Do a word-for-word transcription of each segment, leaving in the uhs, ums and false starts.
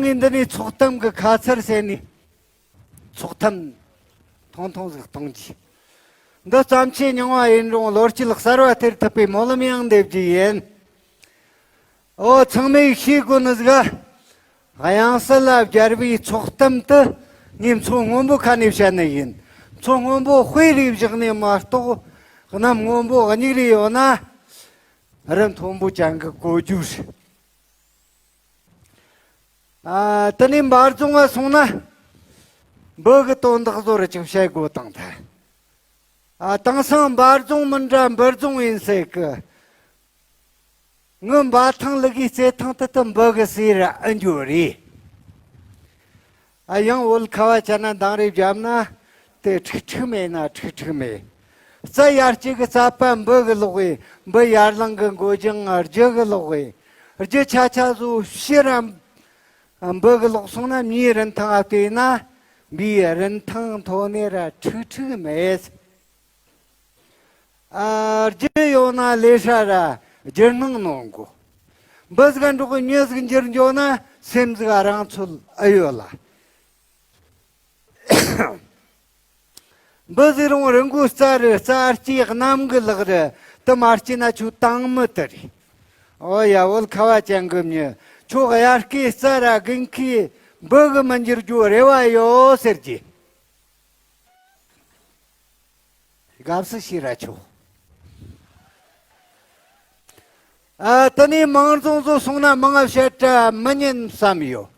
ངས་འདི་ནས་ཚོགས་གཏམ་གི་ཁ་ཚར་བྱས་ནས། ཚོགས་གཏམ་ཐུང་ཐུང་ཟིག་གཏོང་རྒྱུ། འདི་བརྩམས་ཆོས་རྙིང་བ་ཡིན་རུང་ལོ་རྒྱུས་གསར་བ་སྟེར་ཐུབ་པའི་སྨོན་ལམ་ཡང་འདེབས་རྒྱུ་ཡིན། ཨོ། ཚང་མས་ཤེས་དགོས་ནི་ཟིག་ག་དབྱངས་གསལ་ལ་སྦྱར་བའི་ཚོགས་གཏམ་དེ་ངས་མཚོ་སྔོན་པོ་ཁ་ནས་བཤད་ནི་ཡིན། མཚོ་སྔོན་པོ་དཔེ་རེ་བཞག་ནས་མ་གཏོགས། གནམ་སྔོན་པོ་སྙིགས་རེ་ཡོད་ན། རི་མཐོན་པོ་ཅན་གི་གོ་རྒྱུ་རེད། ཨ། དེ་ནས་འབའ་རྫོང་ང་སོང་ན། འབུ་གི་དོན་དག་ཟོ་རུ་ཅིག་བཤད་དགོས་དང་ཐལ། ཨ། དེང་སང་འབའ་རྫོང་མི་འདྲ་འབུ་རྫོང་ཡིན་ཟེར་གི། ངའི་འབའ་ཐང་ལུ་གི་རྩེ་ཐང་དེ་དུ་འབུ་གི་ཟེར་ཨེ་འགྱོ་རེད། ཨ། ཡང་བོད་ཁ་བ་ཅན་ན་འདང་རེ་བརྒྱབ་ན། དེ་ཁྲིག་ཁྲིག་མེད་ན་ཁྲིག་ཁྲིག་མེད། རྩྭ་ཡར་སྐྱེ་གི་རྩ་པ་འབུ་གི་ལོག་གི། འབུ་ཡར་ལངས་གི་མགོ་རྒྱང་རྒྱུ་གི་ལོག་གི། རྒྱུ་ཆ་ཆ་ཟོ་ཕྱིར་ར་འབུ་གི་ལོག་སོང་ན། མིའི་རིན་ཐང་ང་བལྟས་ན། མིའི་རིན་ཐང་མཐོ་ནི་ར་ཁྲིག་ཁྲིག་མེད། ཨ། རྒྱུ་ཡོད་ན་ལས་སྲ་ར་རྒྱུ་སྣང་ནོར་གོ། འབུ་ཟིག་འགྲོགས་གི་མྱི་ཟིག་འགྱུར་འགྱོ་ན། སེམས་ཟིག་རང་ཚོད་ཨེ་ཡོད་ལ། འབུ་ཟེར་རུང་རི་མགོའི་རྩྭ་རེད། རྩྭ་སྐྱེས་གནམ་གི་ལག་རེད། དེ་མ་སྐྱེས་ན་ཁྱོད་དྭངས་མི་དེ་རེད། ཨོ་ཡ། བོད་ཁ་བ་ཅན་གི་མྱི། ཁྱོད་དབྱར་ཁའི་རྩྭ་ར་དགུན་ཁའི་འབུ་གི་མི་འགྱུར་རྒྱུ་རེ་བ་ཡོད་ཟེར་གྱི། དགའ་བསུ་ཞེས་ར་ཆོག། ཨ། དེ་ནས་མང་རྫོང་ཟོ་སོང་ན་མང་བཤད་ར་མི་ཉན་བསམ་ཡོད།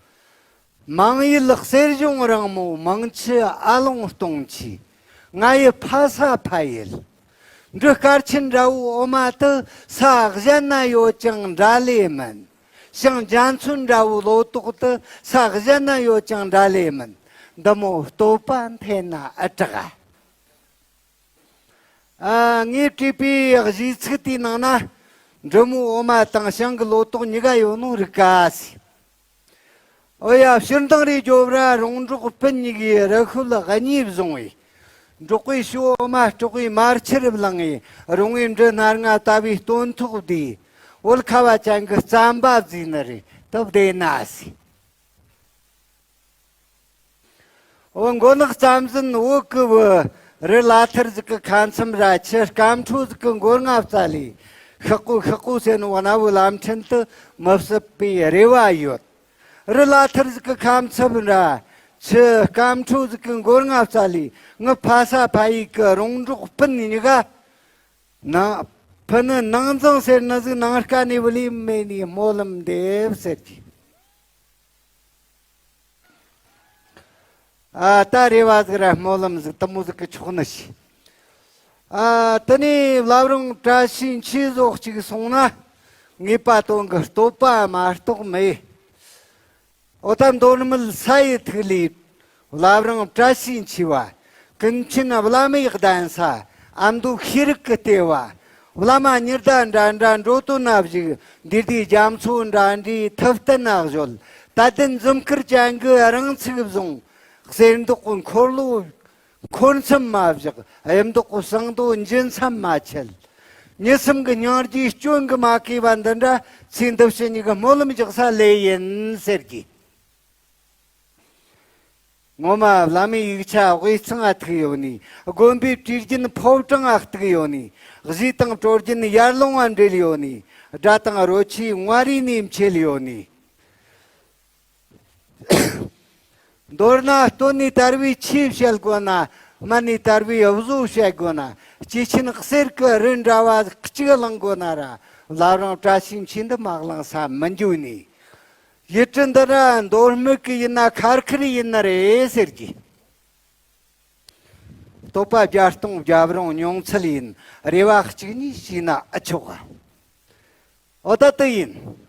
མང་ཡུལ་གསེར་གཞོང་རིང་མོ། མང་ཆུ་ཨ་ལོང་སྟོང་ཆེ། ང་ཡི་ཕ་ས་ཕ་ཡུལ། འབྲི་སྐར་ཆེན་འདྲ་བོའི་འོ་མ་དེ། ས་གཞན་ན་ཡོད་ཀྱང་འདྲ་ལེ་མིན། ཞིང་རྒྱ་མཚོ་འདྲ་བོའི་ལོ་ཏོག་དེ། ས་གཞན་ན་ཡོད་ཀྱང་འདྲ་ལེ་མིན། འདི་མོ་བསྟོད་པ་འཐེན་ན་ཨེ་དྲག་ག་ཨ། ངས་བྲིས་པའི་གཞས་ཚིག་དེའི་ནང་ན། འབྲི་མོའི་འོ་མ་དང་ཞིང་གི་ལོ་ཏོག་གཉིས་ཀ་ཡོད་ནོ་རིག་ག་ཟེར། ཨོ་ཡ། ཕྱིར་འདང་རེ་རྒྱོབ་ར་རོང་འབྲོག་སྤུན་གཉིས་ཀའི་རི་ཤོད་གཉིས་བཟུང་བས། འབྲོག་པའི་ཤོད་འོ་མ་སྲོག་པའི་མར་ཆུ་རུ་བླངས་ངས། རོང་བའི་འབྲི་སྣ་ལྔ་ལྟ་བུའི་སྟོན་ཐོག་བསྡུས། བོད་ཁ་བ་ཅན་གི་རྩམ་པ་བཟོས་ནི་རེད། དེ་བདེ་ན་ཟེར། འོ། མགོ་ནག་རྩམ་ཟན་བོད་གི་བུ། རི་ལ་ཐུར་ཟིག་གི་ཁ་མཚམས་ར། ཆུ་སྐམ་འཕྲོ་ཟིག་གི་མགོ་རྔ་རྩ་ལས། ཤག་གོ་ཤག་གོ་ཟེར་ནོ་གནའ་བོའི་ལམ་ཕྲན་དེ་མི་བསྲུབས་པའི་རེ་བ་ཡོད། རི་ལ་ཐུར་ཟིག་གི་ཁ་མཚམས་ར། ཆུ་སྐམ་འཕྲོ་ཟིག་གི་མགོ་རྔ་རྩ་ལས། ངི་ཕ་ས་ཕ་ཡུལ་གི་རོང་འབྲོག་སྤུན་གཉིས་ཀ། ནང་ཕུ་ནུ་ནང་འཛིང་ཟེར་ནི་ཟིག་ནངས་ཀ་ནས་བུ་ལས་མེད་ནི་སྨོན་ལམ་འདེབས་ཟེར་གྱི། ཨ། ད་རེ་བ་ཟིག་ར་སྨོན་ལམ་ཟིག་དེ་མོ་ཟིག་གི་ཆོག་ནི་ཞིག། ཨ། དེ་ནས་བླ་བྲང་བཀྲ་ཤིས་འཁྱིལ་ཟོག་གཅིག་སོང་ན། ངེས་པ་དོན་གི་བསྟོད་པ་མ་གཏོགས་མེད། ཨོ་ད་མདོ་སྨད་ས་ཡི་ཐིག་ལེ། བླ་བྲང་བཀྲ་ཤིས་འཁྱིལ་བ། ཀུན་མཁྱེན་བླ་མའི་གདན་ས། ཨ་མདོ་ཤེས་རིག་གི་ལྟེ་བ། བླ་མ་ཉི་ཟླ་འདྲ་འདྲ་འགྲོ་དོན་ན་བཞུགས། འདུས་སྡེ་རྒྱ་མཚོ་འདྲ་འདྲའི་ཐུབ་བསྟན་ན་གཞོལ། དད་ལྡན་འཛུམ་དཀར་ཅན་གྱི་རང་ཚུགས་བཟུང་། གསེར་མདོག་གི་འཁོར་ལོ་འཁོར་མཚམས་མ་བཞག། གཡུ་མདོག་གི་བསང་དུད་འགྱིང་མཚམས་མ་ཆད། མྱི་སེམས་ཀྱི་སྙིང་རྗེའི་སྐྱོན་གྱིས་མ་གོས་པ་འདི་འདྲ། ཚེ་འདི་ཕྱི་གཉིས་ཀྱི་སྨོན་ལམ་རྒྱག་ས་ལོས་ཡིན་ཟེར་གྱི། ངོ་མ་བླ་མའི་ཡིག་ཆ་དབུས་གཙང་ང་ཐུག་ཡོད་ནི། དགོན་པའི་བྲིས་རྒྱུན་ཕོ་བྲང་ང་གཏུགས་ཡོད་ནི། གཞས་དང་བྲོ་རྒྱུན་ཡར་ཀླུང་ང་འདྲེན་ཡོད་ནི། སྒྲ་དང་རོལ་ཆས་མངའ་རིས་ནས་མཆེད་ཡོད་ནི། མདོར་ན་སྟོད་ནས་དར་བའི་ཆོས་བཤད་དགོས་ན། སྨད་ནས་དར་བའི་བཟོ་བཤད་དགོས་ན། སྐྱེས་ཆེན་གསེར་གྱི་རི་འདྲ་བ་གཅིག་བླངས་དགོས་ན་ར། བླ་བྲང་བཀྲ་ཤིས་འཁྱིལ་འདི་མ་བླངས་ས་མི་འཇུག་ནི། ཡུལ་གྲུ་འདི་ར་མདོ་སྨད་ཀྱི་ཡིན་ན་ཁ་ཁེར་ཡིན་ནི་རེད་ཟེར་གྱི། བསྟོད་པ་བརྒྱ་སྟོང་བརྒྱབ་རུང་ཉུང་ཚད་ཡིན། རེ་བ་གཅིག་གཉིས་བྱས་ན་ཨེ་ཆོག་ག་ཨོ་ད་དེ་ཡིན།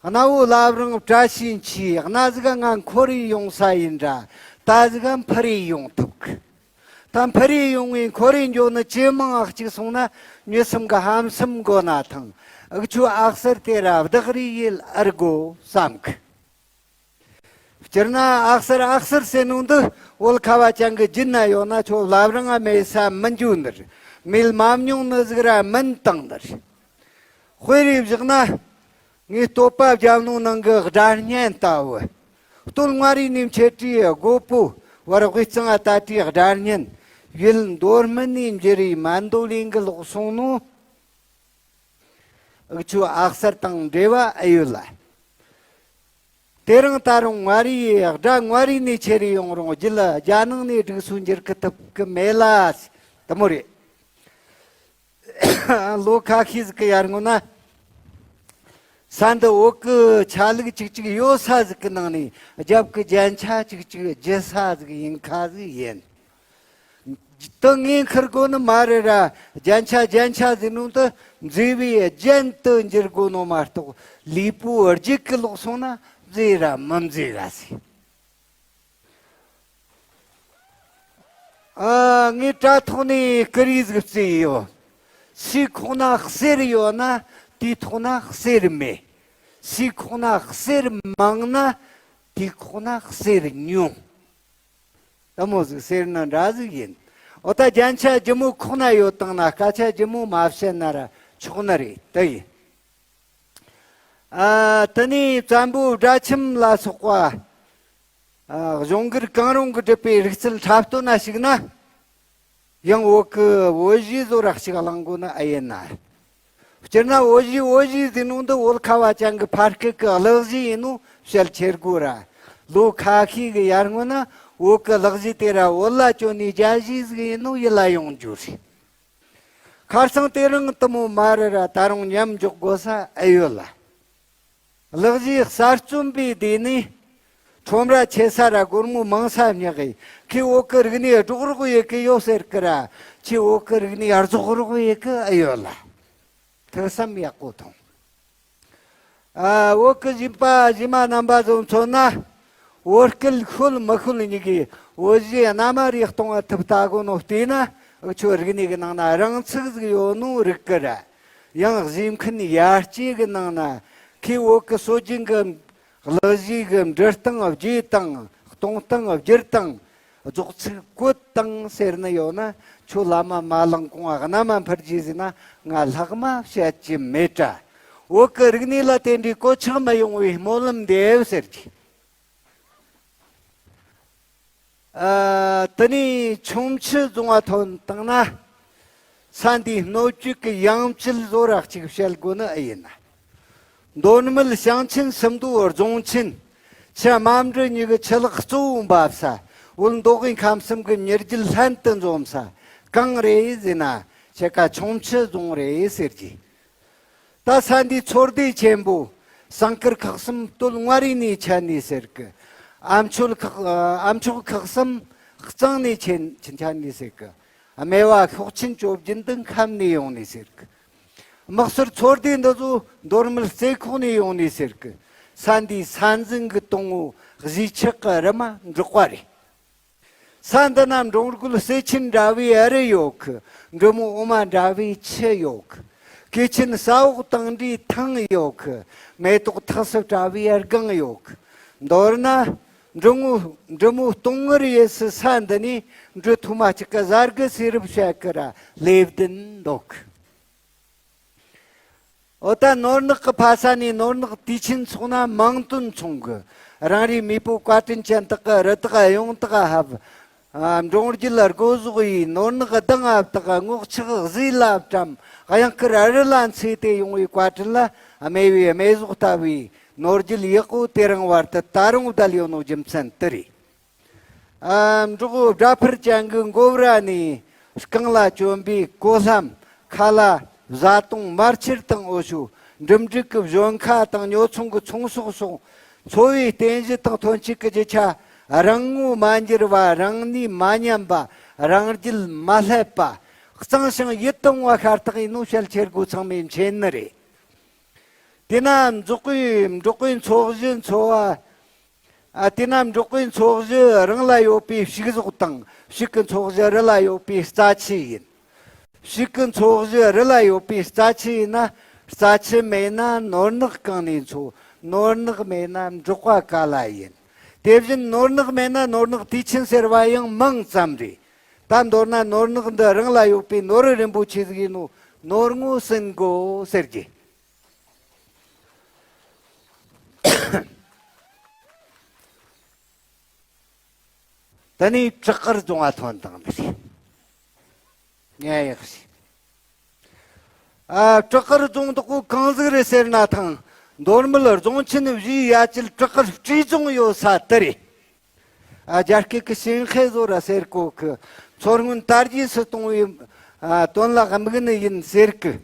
གནའ་བོའི་བླ་བྲང་བཀྲ་ཤིས་འཁྱིལ་གནའ་ཟིག་ང་འཁོར་རེ་ཡོང་ས་ཡིན་འདྲ། ད་ཟིག་འཕུར་རེ་ཡོང་ཐུབ་གི། ད་འཕུར་རེ་ཡོང་བའི་འཁོར་རེ་འགྱོ་ནི་ཇེ་མང་ང་གཅིག་སོང་ན། མྱི་སེམས་ཀྱི་ཧམ་སེམས་དགོས་ན་ཐང་། འུ་ཆོ་ཨག་གསར་དེ་ར་བདག་རེ་ཡེད་ཨེ་དགོས་བསམ་གི། སྤྱིར་ན་ཨག་གསར་ཨག་གསར་ཟེར་ནོ་འདི་བོད་ཁ་བ་ཅན་གྱི་རྒྱུད་ན་ཡོད་ན། ཁྱོད་བླ་བྲང་ང་མེད་ས་མི་འཇུག་ནི་རེད། མེད་མ་མྱོང་ནི་ཟིག་ར་མིན་བཏང་ནི་རེད། དཔེ་རེ་བཞག་ན། ངས་བསྟོད་པ་བརྒྱབ་ནོ་ནང་གི་སྒྲ་སྙན་ལྟ་བུ། སྟོད་མངའ་རིས་ནས་མཆེད་ཁྲིའི་རྒོད་པོ་བར་དབུས་གཙང་ང་ད་ལྟའི་སྒྲ་སྙན། ཡུལ་མདོ་སྨད་ནས་འབྱོར་བའི་མན་དོ་ལིང་གི་ལོག་སོང་ནོ། འུ་ཆོའི་ཨ་གསར་དང་འབྲེལ་བ་ཨེ་ཡོད་ལ། དེ་རིང་ད་རུང་མངའ་རིས་སྒྲ་མངའ་རིས་ནས་ཁྱེར་ཡོང་རུང་རྒྱུད་རྒྱ་ནང་ནས་སྒྲིག་སྲོལ་འགྱུར་གི་ཐུབ་གི་མེད་ལ། དེ་མོ་རེད། ལོ་ཁ་ཤས་ཟིག་གི་ཡར་སྔོན་ན། ས་འདི་བོད་གི་ཆ་ལུགས་གཅིག་གཅིག་ཡོད་ས་ཟིག་གི་ནང་ནས་རྒྱབ་གི་རྒྱན་ཆ་གཅིག་གཅིག་རྒྱུ་ས་ཟིག་ཡིན་ཁ་ཟིག་ཡིན། དེ་ངས་འཁུར་དགོས་ནི་མ་རེད་ར། རྒྱན་ཆ་རྒྱན་ཆ་ཟེར་ནོ་དེ་མཛེས་པའི་རྒྱན་དུ་འགྱུར་དགོས་ནོ་མ་གཏོགས། ལུས་པོ་རྒྱུད་གི་ལོག་སོང་ན་མཛེས་ར་མི་མཛེས་ར་ཟེར། ཨ། ངས་དྲ་ཐོག་ནས་ཀི་རི་ཟིག་བརྩིས་ཡོད། སའི་ཁོག་ན་གསེར་ཡོད་ན་དེའི་ཐོག་ན་གསེར་མེད། སའི་ཁོག་ན་གསེར་མང་ན་དེའི་ཁོག་ན་གསེར་ཉུང་། དེ་མོ་ཟིག་ཟེར་ན་འདྲ་ཟིག་ཡིན། འོ་ད་རྒྱན་ཆ་ལྗིད་མོ་ཁོག་ན་ཡོད་བཏང་ན་སྐད་ཆ་ལྗིད་མོ་མ་བཤད་ན་ར་ཆོག་ནི་རེད། དེ་ཡིན། ཨ། དེ་ནས་བཙན་པོའི་སྦྲ་ཁྱིམ་ལ་སོགས་པ། ཨ། གཞུང་སྒེར་གང་རུང་གིས་བསྒྲུབས་པའི་རིག་རྩལ་འཁྲབ་སྟོན་ན་ཞུགས་ན། ཡང་བོད་ཀྱི་བོད་གཞས་བཟོ་ར་ཞིག་བླང་དགོས་ནི་ཨེ་ཡིན་ན། སྤྱིར་ན་བོད་གཞས་བོད་གཞས་ཟེར་ནོ་འདི་བོད་ཁ་བ་ཅན་གྱི་ཕ་སྐད་ཀྱི་གླུ་གཞས་ཡིན་ནོ་བཤད་ཆེར་དགོས་ར། ལོ་ཁ་ཤས་ཀྱི་ཡར་སྔོན་ན་བོད་ཀྱི་གླུ་གཞས་དེ་ར་བོད་ལྭ་གྱོན་ནས་རྒྱ་གཞས་ཟིག་ཡིན་ནོ་ཡིད་ལ་ཡོང་རྒྱུ་རེད། ཁ་སང་དེ་རིང་དེ་མོ་མ་རེད་ར། ད་རུང་མཉམ་འཇོག་དགོས་ས་ཨེ་ཡོད་ལ། གླུ་གཞས་གསར་རྩོམ་པའི་སྡེ་ནས་ཁྲོམ་ར་ཆེ་ས་ར་སྒོར་མོ་མང་ས་བསྙེགས་གི། ཁོས་བོད་ཀྱི་རིག་གནས་སྒྲོག་རོགས་ཡེད་གི་ཡོད་ཟེར་གི་ར། ཁྱོས་བོད་ཀྱི་རིག་གནས་རྫོགས་རོགས་ཡེད་གི་ཨེ་ཡོད་ལ། ཐུགས་བསམ་ཡག་པོ་ཐོངས། ཨ། བོད་ཀྱི་གཞས་པ་གཞས་མ་རྣམ་པ་ཚོ་མཚོན་ན། བོད་སྐད་ཤོད་མི་ཤོད་གཉིས་ཀྱིས་བོད་གཞས་རྣལ་མ་རེ་གཏོང་ཐུབ་ལྟ་གོ་ནོ་བལྟས་ན། འུ་ཆོའི་རིག་གནས་ཀྱི་ནང་ན་རང་ཚུགས་ཟིག་ཡོད་ནོ་རིག་གི་ར། ཡང་གཞས་མཁན་ཡར་སྐྱེས་ཀྱི་ནང་ན། ཁོས་བོད་ཀྱི་སྲོལ་རྒྱུན་གྱི་གླུ་གཞས་ཀྱི་འབྲི་སྟངས་བརྗེས་སྟངས། གཏོང་སྟངས་བསྒྱུར་སྟངས། རྫོགས་ཚིག་བཀོད་སྟངས་ཟེར་ནི་ཡོད་ན། ཁྱོད་བླ་མ་མ་ལངས་གོང་རྣལ་མ་འཕུར་རྒྱུ་ཟེར་ན་ང་ལྷག་མ་བཤད་རྒྱུ་མེད་དྲ། བོད་ཀྱི་རིག་གནས་ལ་དེ་འདྲའི་གོད་ཆག་མི་ཡོང་བའི་སྨོན་ལམ་འདེབས་ཟེར་གྱི། ཨ། དེ་ནས་ཁྱུང་མཆུ་རྫོང་ང་ཐོན་བཏང་ན། ས་འདིའི་སྣོད་བཅུད་ཀྱི་ཡང་བཅུད་བཟོ་ར་གཅིག་བཤད་དགོས་ནི་ཨེ་ཡིན་ན། མདོ་སྨད་ཞིང་ཆེན་སུམ་མདོ་རྫོང་ཆེན། ཆུ་རྨ་འབྲི་གཉིས་ཀྱི་ཆུ་ལག་གཙོ་བོ་འབབ་ས། བོད་མདོ་དབུས་ཁམས་གསུམ་གྱི་མྱུར་རྒྱུད་ལྷན་དུ་འཛོམས་ས་གང་རེད་ཟེར་ན། ཕྱེད་ཀ་ཁྱུང་མཆུ་རྫོང་རེད་ཟེར་གྱི། ད་ས་འདིའི་མཚོ་སྡེ་ཆེན་པོ་ཟངས་དཀར་ཁག་གསུམ་སྟོད་མངའ་རིས་ནས་ཆད་ནས་ཟེར་གི། ཨ་མཆོག་ཁག་ཨ་མཆོག་ཁག་གསུམ་གཙང་ནས་ཆད་ཆད་ནས་ཟེར་གི། སྨེ་བ་ཤོག་ཆེན་བཅོ་བརྒྱད་འདི་ཁམས་ནས་ཡོང་ནས་ཟེར་གི། དམག་ཟོར་མཚོ་སྡེ་འདི་ཚོ་མདོ་སྨད་རྩེ་ཁོག་ནས་ཡོང་ནས་ཟེར་གི། ས་འདིའི་ས་འཛིན་གྱི་དང་པོ་གཞིས་ཆགས་ཀྱི་རི་མ་འབྲོག་པ་རེད། ས་འདི་ན་འབྲོང་རྒོད་སེ་ཆེན་འདྲ་བའི་རི་ཡོད་གི། འབྲི་མོ་འོ་མ་འདྲ་བའི་ཆུ་ཡོད་གི། གོས་ཆེན་ས་འོག་དང་འདྲའི་ཐང་ཡོད་གི། མེ་ཏོག་ཐགས་སུ་བཀྲ་བའི་སྒང་ཡོད་གི། མདོར་ན་འབྲི་མོ་འབྲི་མོ་སྟོང་ངུར་ཡེ་སི་ས་འདི་ནས་འབྲི་ཐོ་མ་གཅིག་གི་གཟའ་རྒོད་ཟེར་རབས་བཤད་གི་ར་ལེབ་བདུན་འདུག། འོ་ད་ནོར་ནག་གི་ཕ་ས་ནས་ནོར་ནག་དུས་ཆེན་ཚོགས་ན་མིང་དོན་མཚུངས་གི། རང་རེའི་མེས་པོ་བཀའ་དྲིན་ཅན་དག་གི་རི་དྭགས་གཡུ་དྭགས་ཕབ། ཨ། འབྲོང་རྒྱུད་ལ་སྒོ་ཟོག་ཡིས་ནོར་ནག་གདང་ང་བཏགས། སྔོ་ལྕགས་གཟི་ལ་བཀྲམ། གཡང་དཀར་རི་ལ་འཚོས་ཏེ་ཡོང་བའི་བཀའ་དྲིན་ལ། སྨེ་བའི་སྨེ་ཟོག་ལྟ་བུའི་ནོར་རྒྱུད་ཡག་པོ་དེ་རིང་བར་དུ་ད་རུང་བསྡད་ཡོད་ནོ་རྒྱུ་མཚན་དེ་རེད། ཨ། འབྲོག་སྦྲ་ཕུར་ཅན་གྱི་མགོ་བོ་ར་ནས་རྐང་ལ་གྱོན་པའི་གོ་ལྷམ། ཁ་ལ་བཟའ་བཏུང་མར་ཆུར་དང་འོ་ཞོ། འགྲིམ་འགྲུལ་གྱི་བཞོན་ཁ་དང་ཉོ་ཚོང་གི་ཚོང་ཟོག་སོགས། འཚོ་བའི་རྟེན་གཞི་དང་ཐོན་སྐྱེད་ཀྱི་རྒྱུ་ཆ། རང་ངོ་མ་འགྱུར་བ། རང་ནུས་མ་ཉམས་པ། རང་རྒྱུད་མ་ལྷད་པ། གཙང་ཞིང་ཡིད་དུ་འོང་བ་ཤ་སྟག་ཡིན་ནོ་བཤད་ཆེར་དགོས་ཚང་མས་མཁྱེན་ནི་རེད། དེས་ན་འབྲོག་པའི་འབྲོག་པའི་འཚོ་གཞི་འཚོ་བ། ཨ། དེས་ན་འབྲོག་པའི་འཚོ་གཞི་རང་ལ་ཡོད་པའི་ཕྱུགས་ཟོག་དང་ཕྱུགས་ཀྱི་འཚོ་གཞི་རི་ལ་ཡོད་པའི་རྩྭ་ཆུ་ཡིན། ཕྱུགས་ཀྱི་འཚོ་གཞི་རི་ལ་ཡོད་པའི་རྩྭ་ཆུ་ཡིན་ན། རྩྭ་ཆུ་མེད་ན་ནོར་ནག་གང་ནས་འཚོ། ནོར་ནག་མེད་ན་འབྲོག་པ་ག་ལ་ཡིན། དེ་བཞིན་ནོར་ནག་མེད་ན་ནོར་ནག་དུས་ཆེན་ཟེར་བ་ཡང་མིང་ཙམ་རེད། ད་མདོར་ན་ནོར་ནག་འདི་རང་ལ་ཡོད་པའི་ནོར་རིན་པོ་ཆེ་ཟིག་ཡིན་ནོ། ནོར་ངོ་ཟིན་དགོས་ཟེར་གི། དེ་ནས་བྲག་དཀར་རྫོང་ང་ཐོན་བཏང་ནི་རེད། ཉན་ཡག་ཞིག་ཨ། བྲག་དཀར་རྫོང་དག་པོ་གང་ཟིག་རེད་ཟེར་ན་ཐང་། མདོ་སྨད་རྫོང་ཆེན་བཞིའི་ཡ་གྱལ་བྲག་དཀར་སྤྲེལ་རྫོང་ཡོད་ས་དེ་རེད། ཨ། རྒྱ་སྐད་ཀྱི་ཞིན་ཧེ་ཟོ་ར་ཟེར་གོ་གི། མཚོ་སྔོན་དར་རྒྱས་སུ་གཏོང་བའི། ཨ། དོན་ལ་དམིགས་ནི་ཡིན་ཟེར་གི།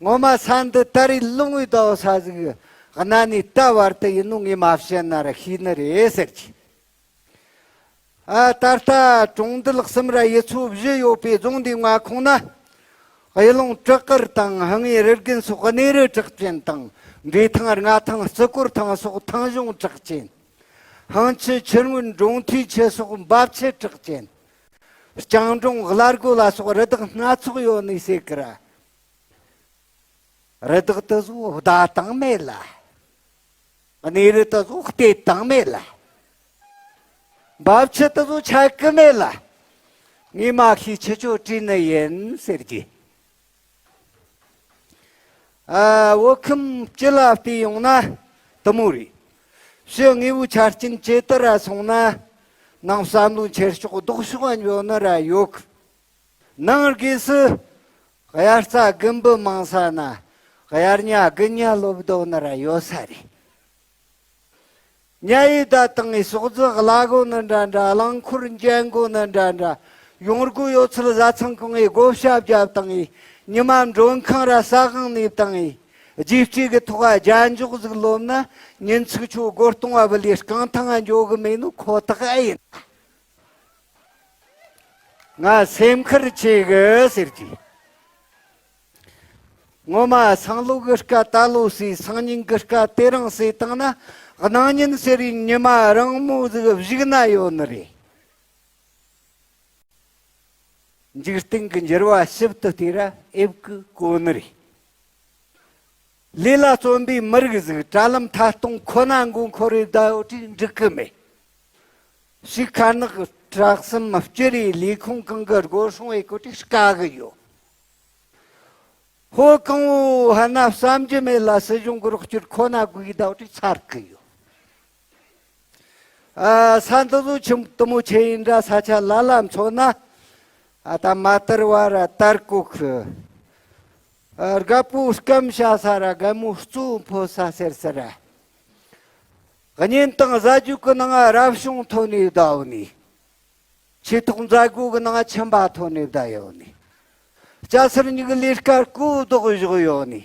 ངོ་མ་ས་འདི་ད་རེས་ལུང་བའི་ཟླ་བ་ས་ཟིག་གནའ་ནས་ད་བར་དུ་ཡིན་ནོ་ངས་མ་བཤད་ན་ར་ཤེས་ནི་རེད་ཟེར་གི། ཨ། ད་ལྟ་གྲོང་རྡལ་གསུམ་ར་ཡུལ་ཚོ་བཞི་ཡོད་པའི་རྫོང་འདིའི་མངའ་ཁོངས་ན། གཡུ་ལུང་བྲག་དཀར་དང་། ཧང་ངེ་རི་རྒན་སོགས་གནས་རི་གྲགས་ཅན་དང་། འབྲས་ཐང་། རྔ་ཐང་། རྩི་གོར་ཐང་སོགས་ཐང་གཞུང་གྲགས་ཅན། ཧང་ཆུ། ཆུ་སྔོན། འབྲོང་ཐིའི་ཆུ་སོགས་འབབ་ཆུ་གྲགས་ཅན། རྐྱང་འབྲོང་། གླ་སྒོ་ལ་སོགས་རི་དྭགས་སྣ་ཚོགས་ཡོད་ནི་ཟེར་གི་ར། རི་དྭགས་དེ་ཚོ་བདའ་བཏང་མེད་ལ། གནས་རི་དེ་ཚོ་གཏད་བཏང་མེད་ལ། འབབ་ཆུ་དེ་ཚོ་ཆད་གི་མེད་ལ། ངས་མ་ཤེས་ཆུ་ཆོ་བྲིས་ནི་ཡིན་ཟེར་གི། ཨ། བོད་ཁམས་སྤྱི་ལ་བལྟས་ཡོང་ན་དེ་མོ་རེད། ཕྱི་དངོས་པོའི་ཆ་རྐྱེན་ཇེ་དར་ར་སོང་ན། ནང་བསམ་བློའི་འཁྱེར་ཕྱོགས་ལྡོག་ཕྱོགས་ཡོད་ནི་ར་ཡོད་གི། ནང་སྒོས་སུ་དབྱར་རྩྭ་དགུན་འབུ་མང་ས་ན། དབྱར་ཉ་དགུན་ཉ་ལོབས་སྡོད་ནི་ར་ཡོད་ས་རེད། ཉ་ཡི་བདའ་བཏང་ངས་ཟོག་རྫི་གླ་སྒོ་ནི་འདྲ་འདྲ། རླངས་འཁོར་འགྲན་སྒོ་ནི་འདྲ་འདྲ། ཡོང་སྒོ་ཡོད་ཚད་བཟའ་ཚང་གང་ངས་བགོ་བཤའ་བརྒྱབ་བཏང་ངས། ཉི་མ་མགྲོན་ཁང་ར་ཟ་ཁང་ནས་བཏང་ངས། རྗེས་གཅིག་གི་ཐོག་ག་རྒྱན་འཇོག་ཟིག་ལོབས་ན། ཉིན་ཚིག་ཆོ་སྒོ་སྟོང་བ་བུད་ལས་རྐང་ཐང་ང་འགྱོ་གི་མེད་ནོ་ཁོ་ཐག་ཨེ་ཡིན། ང་སེམས་ཁུར་ཆེ་གི་ཟེར་གི། ངོ་མ་སང་ལོ་གི་སྐལ་ད་ལོ་ཟོས། སང་ཉིན་གི་སྐལ་དེ་རིང་ཟོས་བཏང་ན། གནངས་ཉིན་ཟེར་བའི་ཉི་མ་རིང་མོ་ཟིག་གཞུག་ན་ཡོད་ནི་རེད། འཇིག་རྟེན་གི་འགྱུར་བ་ཞིབ་ཏུ་བལྟས་ར་ཨེབ་ཀི་གོ་ནི་རེད། ལས་ལ་བརྩོན་པའི་མི་རིགས་ཟིག་དྲ་ལམ་ཐད་གཏོང་ཁོ་ན་མགོ་འཁོར་རེ་བསྡད་ཡོད་དུས་འགྲིག་གི་མེད། ཞིག་ཁ་ནག་བྲག་གསུམ་སྤྱི་རེའི་ལས་ཁུངས་གང་གི་སྒོ་སྲུང་བའི་སྐོར་དེ་དཀའ་གི་ཡོད། ཧོ་གང་བོ་ཧ་ན་བསམ་རྒྱུ་མེད་ལ། སྲིད་གཞུང་གི་རོགས་སྐྱོར་ཁོ་ན་དགོས་གི་བསྡད་ཡོད་དུས་ཚར་གི་ཡོད། ཨ། ས་འདི་ཚོ་ཆི་དེ་མོ་ཆེ་ཡིན་འདྲ། ས་ཆ་ལ་ལ་མཚོན་ན། ཨ། ད་མ་དར་བ་ར་དར་གོ་གི། ཨ། རྒད་པོ་སྐམ་བྱ་ས་ར་རྒན་མོ་གཙོ་བོ་འཕོ་ས་ཟེར་ཟེར་ར། གཉེན་དང་བཟའ་རྒྱུ་གི་ནང་རབ་བྱུང་ཐོན་ནས་བསྡད་ཡོད་ནི། ཆེ་ཐོག་མཛད་སྒོ་གི་ནང་ཁྱིམ་པ་ཐོན་ནས་བསྡད་ཡོད་ནི། སྐྱ་སེར་གཉིས་ཀྱི་ལས་ཀ་གོ་ལྡོག་བཞག་ཡོད་ནི།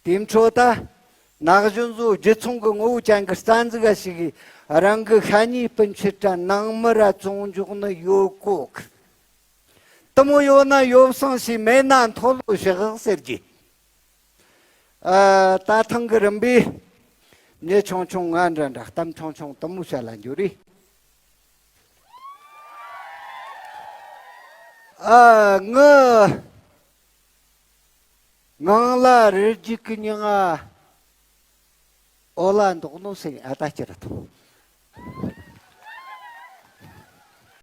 དེའི་འཕྲོ་ད། ན་གཞོན་ཚོ་རྒྱུ་ཚོང་གི་ངོ་བོ་ཅན་གི་རྩ་འཛུགས་ག་ཞུགས་གི། རང་གི་ཤ་ཉེ་སྤུན་མཆེད་ར་ནང་མི་ར་བཙོང་འཇོག་ནི་ཡོད་གོ་གི། དེ་མོ་ཡོད་ན་ཡོ་བསྲང་བྱས། མེད་ན་མཐོལ་ལོ་བཤགས་ཟེར་གི། ཨ། ད་ཐེངས་གི་རིམ་པས་མྱི་ཆུང་ཆུང་ང་འདྲ་འདྲ་གཏམ་ཆུང་ཆུང་དེ་མོ་བཤད་ལ་འགྱུར་རེ། ཨ། ངི་ངང་ལ་རི་རྒྱུད་ཀྱི་མྱི་ང་འོ་ལ་འདོགས་ནོ་ཟེར། ཨ། ད་ཅི་རེད་དོ།